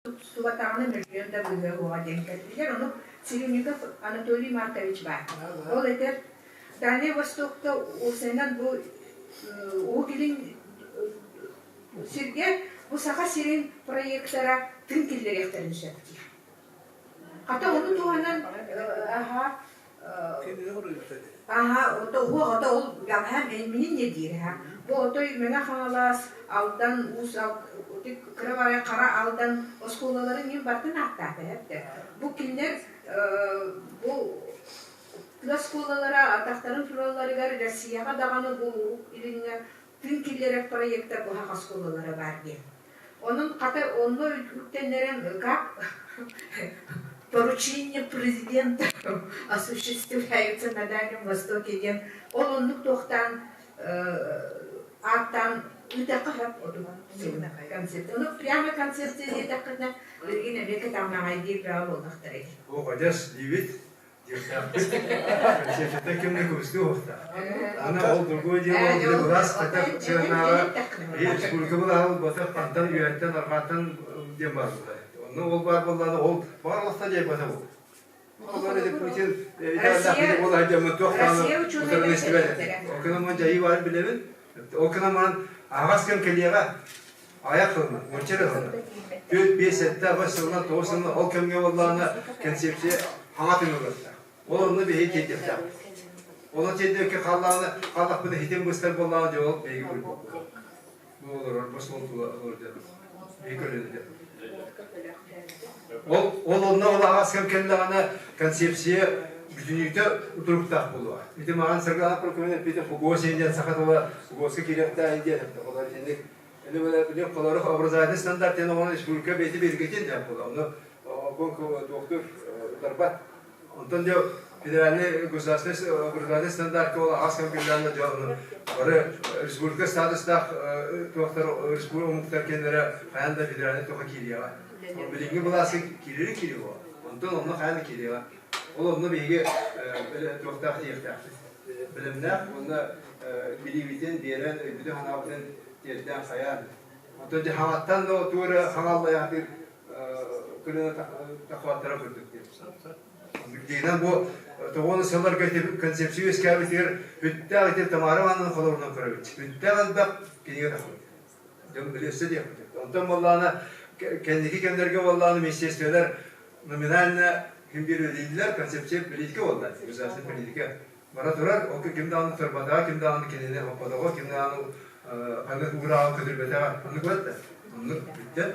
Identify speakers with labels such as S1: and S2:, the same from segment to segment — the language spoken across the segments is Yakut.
S1: Тупсубатаҕына мөлүйүөн да быыһыа уоҕа диэн кэллилэр. Ону Сиринников Анатолий Маркович баар. Ол этэр Дальнай Востокка уопсайынан бу Уһук Илин сиргэ бу Саха сирин проектора тыын киллэриэхтэрин сөп диир. Хата ону туһанан аха Аха, ото уох ото ол бэҕэһээ минин не диир ха. Бу отой Мэҥэ Хаҥалас, Алдан, Уус кыра баҕайы Хара Алдан оскуолаларын мин бартын ааттаата эптэ. Бу кинилэр бу тыа оскуолалара атахтарын туралларыгар Россияҕа даҕаны бу Уһук Илиҥҥэ тыын киллэрэр проектар быһах оскуолалара баар диэн. Онон хата онно үктэннэрэн как поручение президента осуществляется на Дальнем Востоке диэн ол оннук туохтаан ааттаан ыытыахха сөп концепция. Ну прямо концепция диэтэххинэ билигин эмиэ кэтэмэҕэй диир бөҕө буоллахтара.
S2: О, адьас диибит. Концепцията ким да көмүскүү уохтаах. Аны ол другое дело, били былаас хотя сыанаҕа республика былааһы ылбатах хантан үөһэттэн арҕааттан диэн баар буолар. Онно ол баар буоллаҕына ол баар олохто дьайбата буолар. Олор эти Путин
S1: Россия
S2: Россия Окономан дьайыы баар билэбин. Окономан аҕас кэм кэлиэҕэ айах сылынан, уонча эрэ сылынан. Түөрт, биэс, сэттэ, аҕыс сылынан, тоҕус сылынан ол кэмҥэ буоллаҕына концепция хаҥа тыҥыллыахтаах. Ол онно биһиги тиэрдиэхтээхпит. Ону тиэрдибэккэ хааллаҕына, хааллахпына хитим быстар буоллаҕына дьэ ол биһиги буруйбут. Бу олорор, бу суол тула олорор дьон. Биһиги көлүөнэ дьон. Ол, ол онно ол аҕас кэм кэллэҕинэ концепция бүтүнүүтэ утуруктаах буолуоҕа. Ити маҕан Саргылаах Прокопьевна эппитэ Фугосия диэн саха тыла Фугоска киириэхтээх диэн эттэ. Олор итинник Холорух образовательный стандарт диэн оҕону республика бэйэтэ бигэргэтиэн диэн буолла. Ону туохтуур утарбат. Онтон дьэ федеральный государственный образовательный стандартка ол аҕас кэм кэллэҕинэ дьэ ону бары республика статустаах туохтар республика омуктар кэннэрэ хайаан да федеральный туохха киириэҕэ. Билиҥҥи былааска киирири киириэ Онтон онно хайаан да киириэҕэ. Ол онно биһиги туохтаах тиийиэхтээхпит. Бэлэмнээх уонна билиибитин биэрэн, өйбүтүн-санаабытын тиэрдээн хайаан. Онтон дьэ хаҥаттан да тугу эрэ хаҥаллайаатыыр көлүөнэ тахваттара курдук диэн. Дигинэн бу тоҕуону сылларга концепция үөскээбитигэр бүттээх ити Тамара Ивановна холобурунан көрөбүт. Бүттээх элбэх кинигэ тахсыбыт. Дьон билиэссе диэхпит. Онтон буоллаҕына кэнники кэмнэргэ буоллаҕына министерстволар номинально ким биир үлэлииллэр, концепция политика буолла, государственная политика. Бара турар, ол ким даҕаны турбатаҕа, ким даҕаны кинини хоппотоҕо, ким даҕаны ханнык уурааҕы көтүрбэтэҕэ, оннук бэрт оннук бүттэ.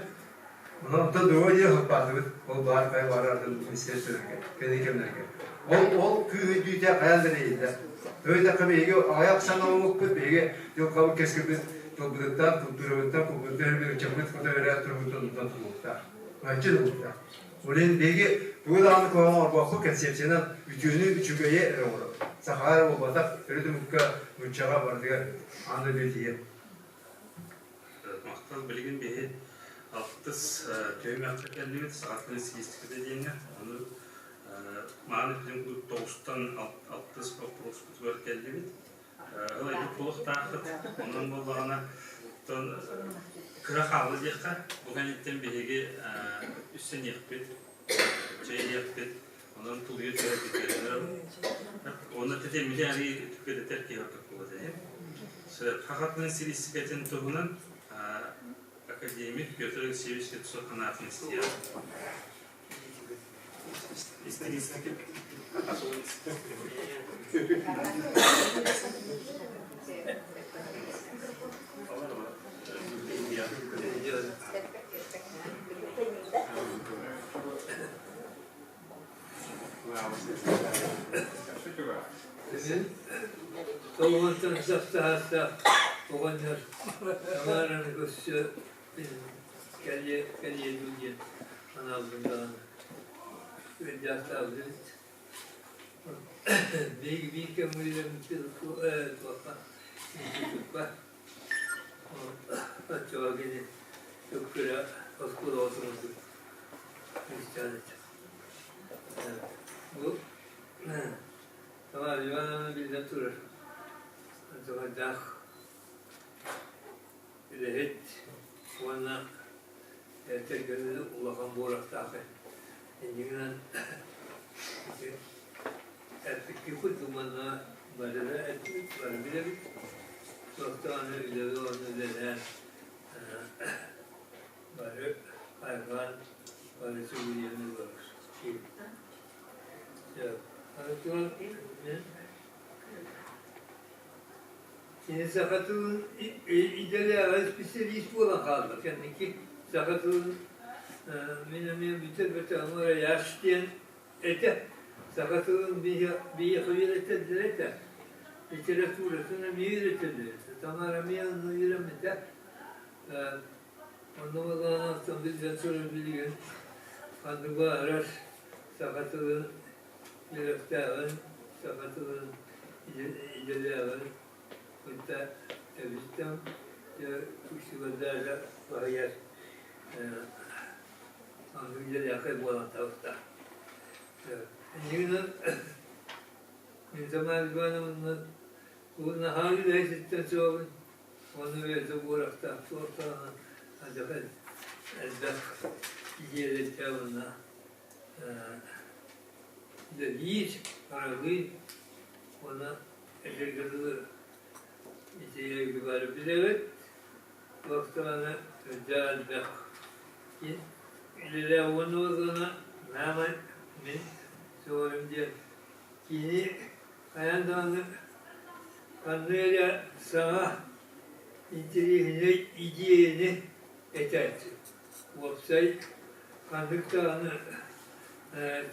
S2: Онон онтон другой диэн хаппаатыбыт, ол баар хайа баарар министерстволарга, кэнники кэмнэргэ. Ол ол күүһүрдүүтэ хайаан да эрэйиллэр. Өйдөөххө биһиги аҕыйах саҥа омукпут, биһиги дьылҕабыт кэскилбит тылбытыттан, култуурабыттан, култуурабыт ыччаппыт кото эрэ турбутун онтон тутулуктаах. Маччы тутулуктаах. Ол иһин биһиги тугу даҕаны куһаҕан оҥорбокко концепциянан үтүөнү, үчүгэйи эрэ оҥоробут. Сахаҕа эрэ буолбатах, төрүт омукка, нууччаҕа барытыгар аан дойду тиийэн.
S3: Махтал билигин биһи алтыс түһүмэххэ кэллибит саха тылын стилистиката диэҥҥэ. Ону мааны бүтүн тоҕустан алтыс боппуруоспутугар кэллибит. Ылайбыт буолуохтаахпыт. Онон буоллаҕына, кыра хаалла диэххэ, бу кэнниттэн биһиги үссэниэхпит, чэйиэхпит, онон тулуйа түһэрбит Уонна тэтиммити арыы түккэтэтэр киһи ордук буолуо этэ. Саха тылын стилистикэтин туһунан академик Петр Алексеевич Слепцов санаатын истиэҕэ.
S4: Тоҕуттан сахсаһаастаах оҕонньор Тамараны көрсө кэлиэ кэлиэ дуу диэн санаабытым даҕаны ыалдьаахтаабыт Биһиги биир кэмҥэ үлэлэммиппит туохха институкка оччоҕо кини Өккүрэ оскуолаҕа оҥорбут кыысчаан этэ. Бу Тамара Ивановна биллэн турар дьоҕурдаах үлэһит уонна Этэргэ улахан буорахтаах иннигинэн ити эппикки курдук манна барыта эппит бары билэбит. Туохтааны үлэбит уонна үлэлээн бары хайҕаан бары сүгүрүйэн ылабыт. Аны туран мин Кини саха тылын идэлээҕэ исписэлиис буолан хаалла. Кэнники саха тылын мин эмиэ бүтэр-бэтэҕим Рояш диэн этэ. Саха тылын биһиэхэ үөрэтэллэр этэ. Литературатын эмиэ үөрэтэллэр этэ. Тамара эмиэ онно үөрэммитэ. Онно буоллаҕына биллэн турар билигин ханнык баҕарар саха тылын үөрэхтээҕин, саха тылын идэлээҕин кытта эбиттэн үксүгэр баһыйар аны идэлээхэй буолан таҕыста. Иннигинэн мин Тамара Ивановна наһаа үлэһит суоҕун Ону бэйэтэ буорахтаах суохтааҕын адьас элбэх идиэйэлэрдээх уонна үлэлиир, аралыыр уонна этэргэ дылы ити бары билэбит. Туох даҕаны үрдээх элбэх үлэлээх уонна уонна наамай мин сөҕөрүм диэн кини хайаан даҕаны ханнык эрэ саҥа интэриэһинэй идиэйэни этээччи. Уопсай ханнык даҕаны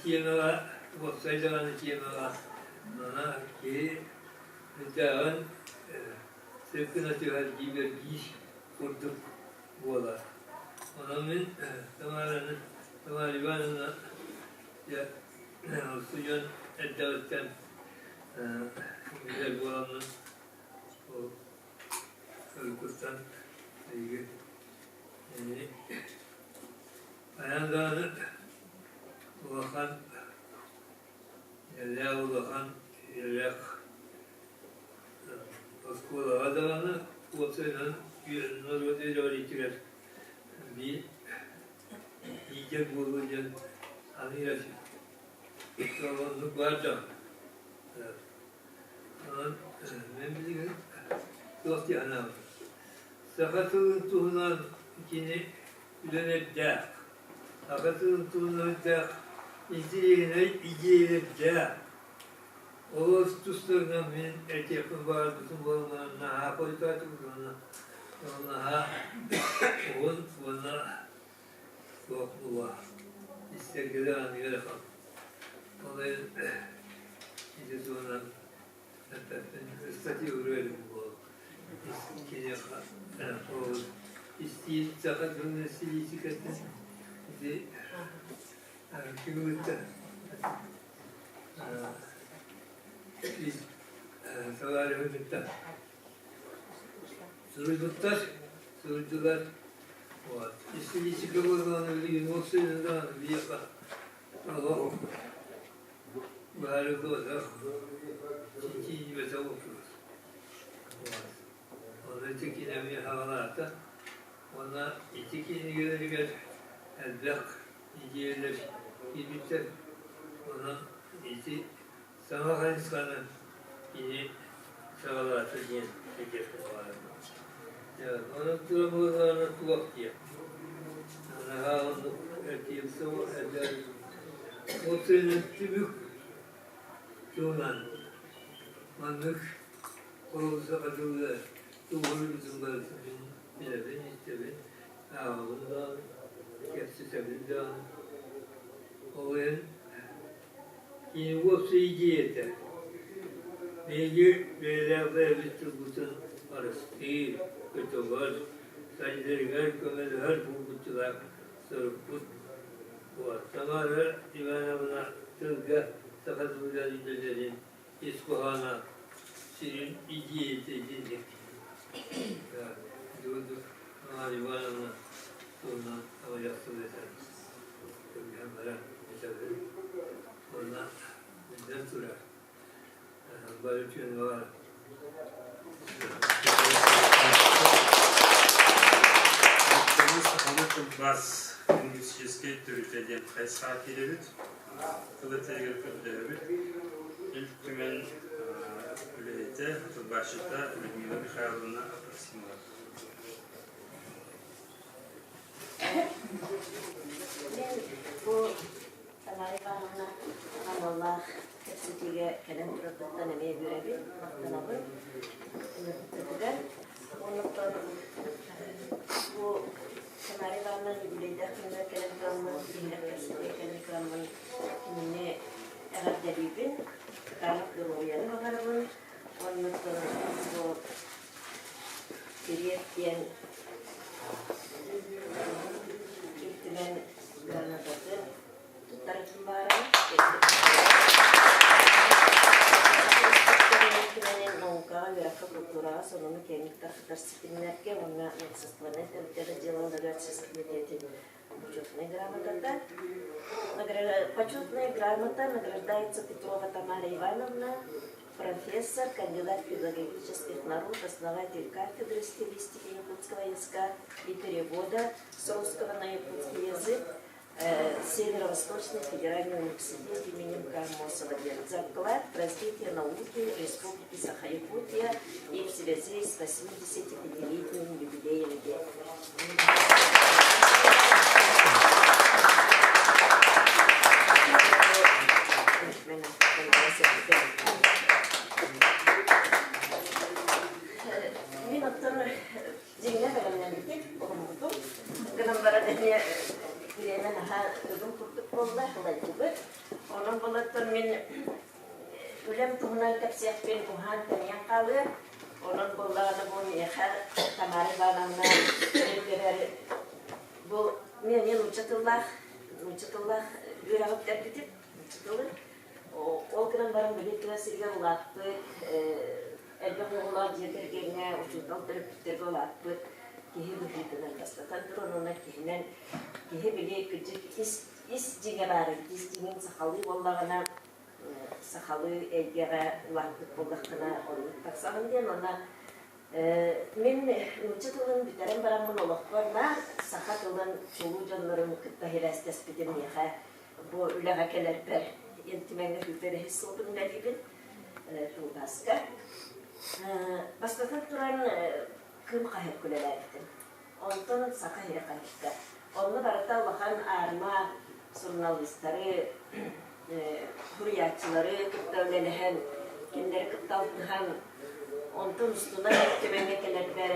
S4: тиэмэҕэ, уопсай даҕаны тиэмэҕэ мана киһи үрдээҕин сир гына түһэр дии курдук буолар. Онон мин Тамараны, Тамара Ивановна дьэ устудьуон эрдэҕиттэн билэр буоламмын ол уруккуттан биһиги хайаан даҕаны улахан элээх улахан үөрэх оскуолаҕа даҕаны уопсайынан норуот үөрэҕириитигэр биир иитэр буолуо диэн аныыр Оннук баар дьон. Онон мен билигин туох дии санаабытым. Саха тылын туһунан кини үлэлэрдээх. Саха тылын туһунан үрдээх интириэһинэй идиэйэлэрдээх. Олус тустарынан мин этиэхпин баҕарбытым буолан наһаа хойутаатым уонна наһаа уһун уонна Суох буолуо. Истэргэ аныгы ыарахан. Ол иһин ити туһунан эппэппин. Статья уруйарым буолуо. Киниэхэ ол истиил саха тылын стилистикатын ити ким ыытта табаарыһын кытта Суруйбуттар, суруйдулар. Вот. Исторический буоллаҕына билигин уопсайынан биһиэхэ олох быһаарыллыбатах, чинчийбэтэх боппуруос. Вот. Ону ити кини эмиэ саҕалаата. Уонна ити кинигэлэригэр элбэх идиэйэлэр киирбиттэр. Онон ити Саҥа хайысханы кини саҕалаата диэн этиэххэ баҕарабын. Онон тура туох диэх. Наһаа оннук этиим суох этэр. Ол сыһыан түбүк туһунан маннык холобур дылы туһуруйбутун барытын мин билэбин, истэбин, ааҕабын даҕаны, кэпсэтэбин даҕаны. Ол иһин Кини уопсай идиэйэтэ биһиги бэйэлээх бэйэбит тылбытын харыстыыр, көтөҕөр, сайдарыгар көмөлөһөр булгуччулаах сорукпут. Тамара Ивановна тылга саха тылыгар үлэлэрин ис хоһооно сүрүн идиэйэтэ итинник. Тамара Ивановна туһунан аҕыйах тыл этэр. Кэбиһэн баран этэбин. Уонна биллэн турар, бары үтүөнү баҕарабын.
S3: Саханы тылбаас. Лингвистическэй төрүтэ диэн хайысхаҕа киирэбит. Тыл этэригэр көрдөһөбүт. Ил Түмэн үлэһитэ, тылбаасчыта Людмила Михайловна Апросимова.
S5: Мин бу Тамара Ивановна аналлаах кэпсэтиигэ кэлэн турарбыттан эмиэ үөрэбин, махтанабын ыҥырбыккытыгар. Оннуктан бу Тамара Ивановна юбилейдаах күнүгэр кэлэн тураммын, биһиги кэпсэтиигэ кэлэн тураммын кинини эҕэрдэлиибин, кытаанах доруобуйаны баҕарабын. Оннуктан бу Кириэп диэн Ил Түмэн гранататын туттарытын баарабын. Түмэнин наукаҕа, үөрэххэ, култуураҕа сонуну киэҥник тарҕатар ситимнэргэ уонна уопсастыбаннай тэрилтэлэр дьыалаларыгар сис кэмитиэтин Почетная грамотата. Почетная грамота награждается Петрова Тамара Ивановна, профессор, кандидат педагогических наук, основатель кафедры стилистики якутского языка и перевода с русского на якутский язык Северо-Восточный федеральный университет имени М.К. За вклад в развитие науки Республики Саха-Якутия и в связи с 85-летним юбилеем Мин оттон дьиҥҥэ бэлэмнэммитим, оҥорбутум. Гынан баран эмиэ бириэмэ наһаа ыгым курдук буолла, ылайдыбыт. Онон болоттон мин үлэм туһунан кэпсиэхпин уһаан-тэнийэн хаалыа. Онон буоллаҕына бу миэхэ Тамара Ивановна өйдөһөр бу мен эмиэ нуучча тыллаах нуучча тыллаах үөрэҕи бүтэрбитим нуучча тылы. Ол гынан баран били тыа сиригэр улааппыт элбэх оҕолоох дьиэ кэргэҥҥэ учуутал төрөппүттэргэ улааппыт киһи быһыытынан бастатан туран уонна киһинэн киһи били кырдьык ис ис дьиҥэ баар эбит ис дьиҥин сахалыы буоллаҕына сахалыы эйгэҕэ улааппыт буоллаххына оннук тахсаҕын диэн уонна мин нуучча тылын бүтэрэн бараммын олохпор наар саха тылын чулуу дьоннорун кытта сибээстэспитим миэхэ бу үлэҕэ кэлэрбэр Ил Түмэҥҥэ сүүрбэ сылбын үлэлиибин тылбааска. Бастатан туран Кыым хаһыакка үлэлээбитим. Онтон Саха сирэ хаһыакка. Онно барыта улахан аарма суруналыыстары, суруйааччылары кытта үлэлэһэн, кинилэри кытта алтыһан, онтон устунан Түмэҥҥэ кэлэрбэр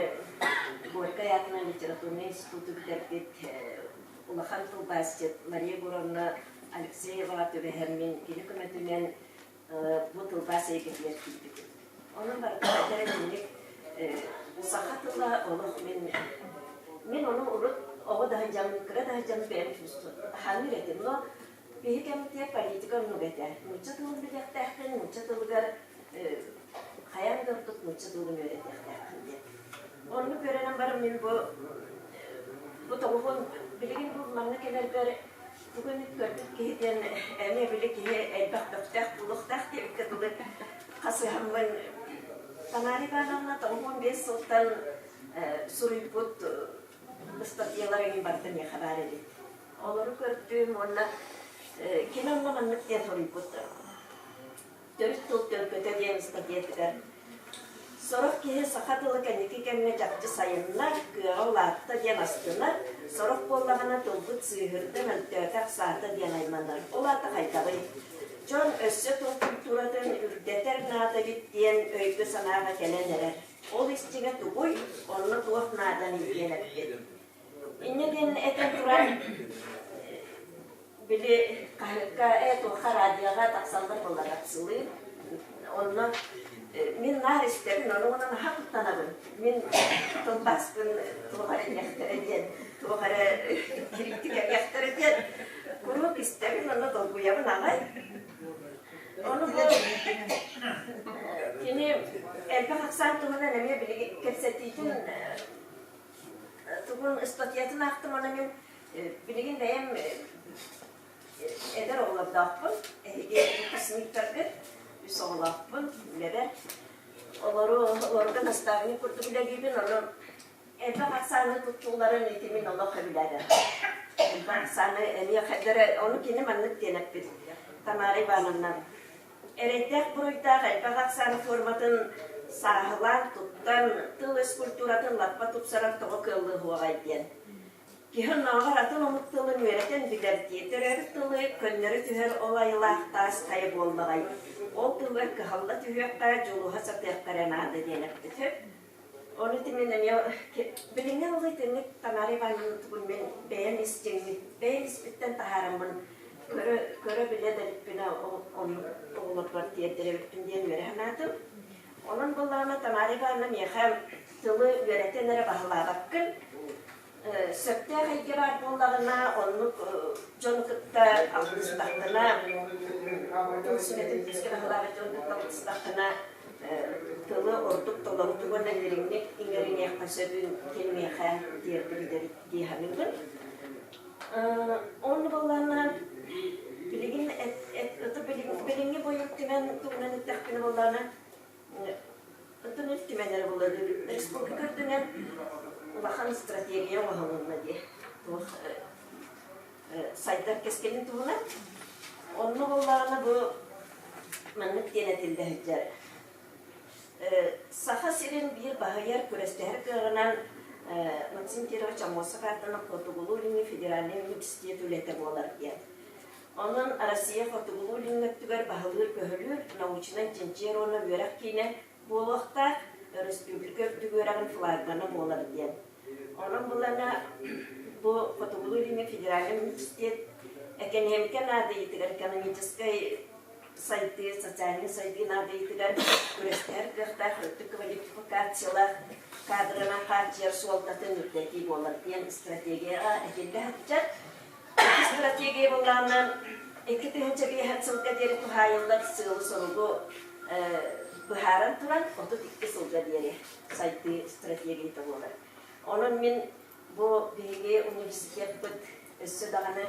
S5: Горькай аатынан литературнай институту бүтэрбит улахан тылбаасчыт Мария Егоровна Алексееваҕа түбэһэммин кини көмөтүнэн бу тылбаас эйгэтигэр киирбитим. Онон барыта этэр итинник саха тыла олох мин мин ону урут оҕо да сылдьан кыра да сылдьан бэйэм ханыыр этим но биһи кэмитиэ политика оннук этэ нуучча тылын билиэхтээхпин нуучча тылыгар хайаан да ордук нуучча тылын үөрэтиэхтээхпин диэн оннук үөрэнэн баран мин бу бу тоҕуһун билигин бу манна кэлэрбэр тугу эмит көрбүт киһи диэн эмиэ били киһи элбэх бөхтөөх буолуохтаах диэбиккэ дылы хасыһаммын Тамара Ивановна 95 сылтан суруйбут ыстатыйалара иһин барыта миэхэ баар эбит. Олору көрдүм уонна кини онно маннык диэн суруйбут Төрүт тыл төлкөтө диэн ыстатыйатыгар Сорох киһи саха тыла кэнники кэмҥэ чахчы сайынна, кыаҕа улаатта диэн астынар, сорох буоллаҕына тылбыт сыыһырда, мөлтөөтө, ахсаата диэн айманар. Ол аата хайдаҕый? Дьон өссө тыл культуратын үрдэтэр наада эбит диэн өйгө-санааҕа кэлэн эрэр. Ол ис дьиҥэ тугуй, онно туох нааданый диэн эппит. Инньэ диэн этэн туран, били хаһыакка, ээ туохха радиоҕа тахсаллар буоллар апсылыы. Онно мин наар истэбин, ону уонна наһаа куттанабын. Мин тылбааспын туох эрэ диэхтэрэ диэн, туох эрэ кириитикэлиэхтэрэ диэн куруук истэбин, онно долгуйабын аҕай. Ону бу кини элбэх ахсаан туһунан эмиэ билигин кэпсэтиитин тугун ыстатыйатын аахтым, онон мин билигин бэйэм эдэр оҕолордоохпун, эһиги выпускниктаргыт, үс оҕолоохпун, үлэбэр. Олору олорго наставник курдук үлэлиибин, ону элбэх ахсааны туттууларын ити мин олох сөбүлээбэппин. Элбэх ахсааны эмиэ хайдара ону кини маннык диэн эппит Тамара Ивановна. Эрэйдээх буруйдаах элбэх ахсаан форматын сааһылаан туттан тыл-өс культуратын лаппа тупсарар тоҕо кыаллыһуоҕай диэн. Киһи оннооҕор атын омук тылын үөрэтэн билэр дии, төрөөбүт тылы көннөрү түһэр ол айылаах таас хайа буоллаҕай. Ол тылыгар кыһалла түһүөххэ, дьулуһа сатыахха эрэ наада диэн эппит үһү. Ону итинэн эмиэ билиҥҥи ылы итинник Тамара Ивановна тугун мин бэйэм истиҥмит, бэйэм испиттэн таһаараммын көрө, көрө билэ да иликпинэ оннук оҕолорбор тиэрдэр эбиппин диэн үөрэ санаатым. Онон буоллаҕына Тамара Ивановна миэхэ тылы үөрэтэн эрэ баһылаабаккын, сөптөөх эйгэ баар буоллаҕына, оннук дьону кытта алтыстаххына, тыл сүмэтин күүскэ баһылаабыт дьону кытта алтыстаххына, тылы ордук толорутук уонна дириҥник иҥэриниэххэ сөбүн кини миэхэ тиэрдибит эбит дии саныыбын. Онно буоллаҕына, билигин билиҥҥи бойук түмэн туһунан эттэхпинэ буоллаҕына, Оттон Ил Түмэн эрэ буолла республика үрдүнэн улахан стратегия оҥоһулунна дии. Туох сайдар кэскилин туһунан. Онно буоллаҕына бу маннык диэн этиллэ сылдьар. Саха сирин биир баһыйар күрэстэһэр кыаҕынан Максим Кирович Аммосов аатынан Хотугулуу-Илиҥҥи федеральнай университет үлэтэ буолар диэн. Онон Россия Хотугулуу-Илиҥҥи өттүгэр баһылыыр-көһүлүүр научнай-чинчийэр уонна үөрэх киинэ буолуохтаах, өрөспүүбүлүкэ үрдүк үөрэҕин флагмана буолар диэн. Онон булана бу Хотугулуу-Илиҥҥи федеральнай университет экэниэмикэ наадыйыытыгар экономическай сайдыы, социальнай сайдыы наадыйыытыгар күрэстэһэр кыахтаах үрдүк квалификациялаах кадрынан хааччыйар суолтатын үрдэтии буолар диэн стратегияҕа этиллэ сылдьар. Стратегия былаанынан 2005 сылга диэри туһаайыллар сыалы-соругу быһааран туран 32 сылга диэри сайдыы стратегията буолар. Онон мин бу биһиги университеппыт өссө даҕаны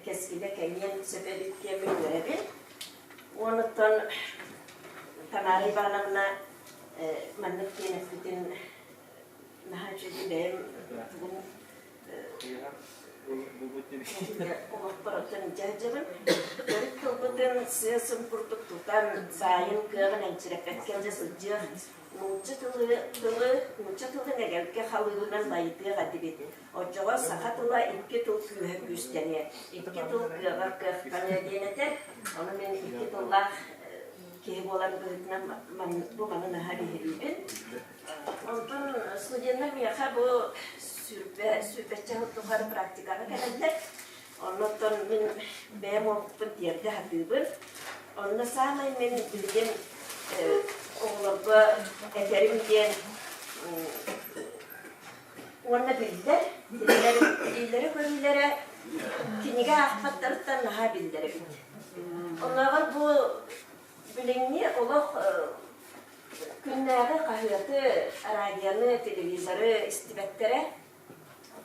S5: кэскилэ кэҥиэн сөп эбит диэммин үөрэбин. Онуттан Тамара Ивановна маннык диэн эппитин наһаа үчүгэй бэйэм тугум Олохпоротун дьадьабын, төрүт тылбытын сыа-сым курдук тутан, саайын кыаҕын энчирэппэккэ дьэ сылдьыах, нуучча тылы, тылы, нуучча тылын эгэлгэ халыыбынан байытыах этибит. Оччоҕо саха тыла икки тыл күүһэ күүстэниэ, икки тыл кыаҕар кыахтаныа диэн этэр. Ону мин икки тыллаах киһи буолар быһыытынан бу маны наһаа биһириибин. Онтон студеннар миэхэ бу сүүрбэ, сүүрбэччэ сыл тухары практикаҕа кэлэллэр. Оннуттан мин бэйэм уопуппун тиэрдэ сатыыбын. Онно саамай мин билигин оҕолорго этэрим диэн уонна биллэр, кинилэр билиилэрэ-көрүүлэрэ кинигэ аахпаттарыттан наһаа биллэр эбит. Оннооҕор бу билиҥҥи олох Күннээҕи хаһыаты, радионы, телевизоры истибэттэрэ.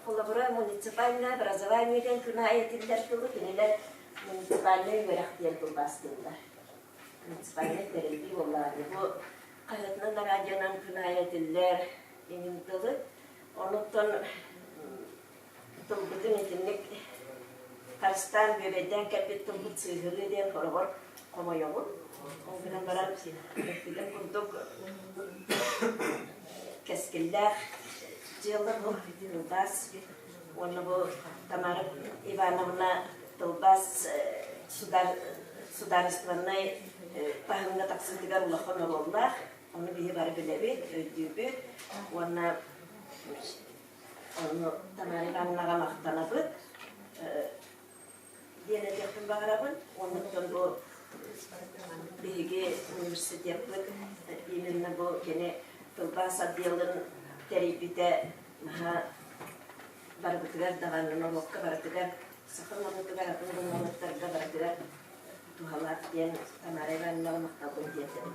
S5: Холобура, муниципальное образование диэн күн аайы этиллэр тылы кинилэр муниципальнай үөрэх диэн тылбаастыыллар. Муниципальнай тэриллии буоллаҕа дии. Бу хаһыатынан, радионан күн аайы этиллэр иҥин тылы. Онуттан тылбытын итинник харыстаан, бүөбэйдээн кэлбит тылбыт сыыһырыы диэн хороҕор хомойоҕун. Ол гынан баран, эппитим курдук, кэскиллээх дьыала бу тылбаас уонна бу Тамара Ивановна тылбаас судаарыстыбаннай таһымҥа тахсыытыгар улахан оруоллаах. Ону биһи бары билэбит, өйдүүбүт уонна Онно Тамара Ивановнаҕа махтанабыт диэн этиэхпин баҕарабын. Оннуттан бу биһиги университеппыт именно бу кини тылбаас отделын тэрийбитэ наһаа барыбытыгар даҕаны норуокка барытыгар саха норуотугар атын да норуоттарга барытыгар туһалаах диэн Тамара Ивановнаҕа махталбын тиэрдэбин.